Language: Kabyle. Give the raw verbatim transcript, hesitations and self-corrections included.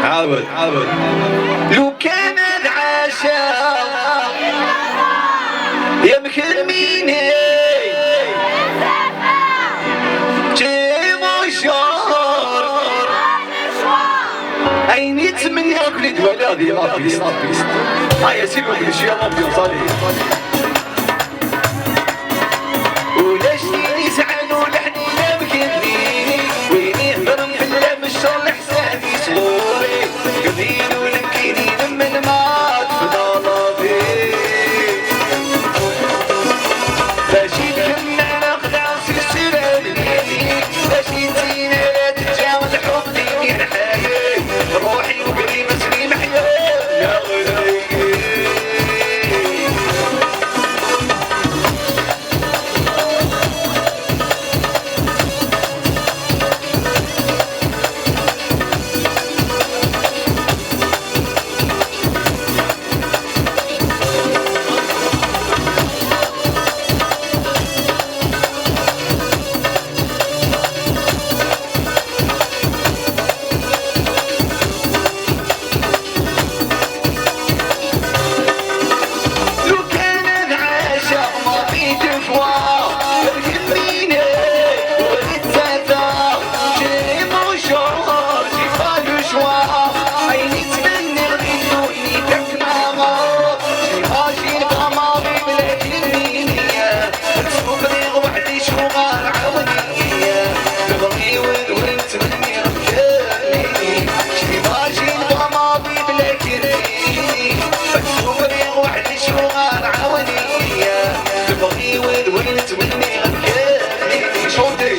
عاود، عاود. لو كان العشاء يا مكرميني، تي مشور. عيني تمنى كل دوالي هذه لا بيست، لا بيست. هيا سيبوا كل شيء، لا بيست، هذه. ولا شتيني زعل ولا حنينة مكنيني، وين يهضر مفلة من الشر لحسابي صغوري، قليل ولمكيني لمن ما تفضل بيه. باش يتكلم على خلاص السلام، باش يدينا لا تتجاوز حبي من حالي، روحي وقلبي مسلم حياتي. لو كان العشاء ما في دفوة، يميني وللتاتا، جيري مونجور، جي با لو شوا، عيني تمني غدي تدوني داك ماما، جي ماجين با مامي بلا كلمينية، تسوقني وحدي شو غار عاوني، تبغي وين وين تمني غير كلميني، جي ماجين با مامي بلا كلميني، تسوقني وحدي شو غار عاوني، تبغي وين وين تمني غير كلميني. شوتي.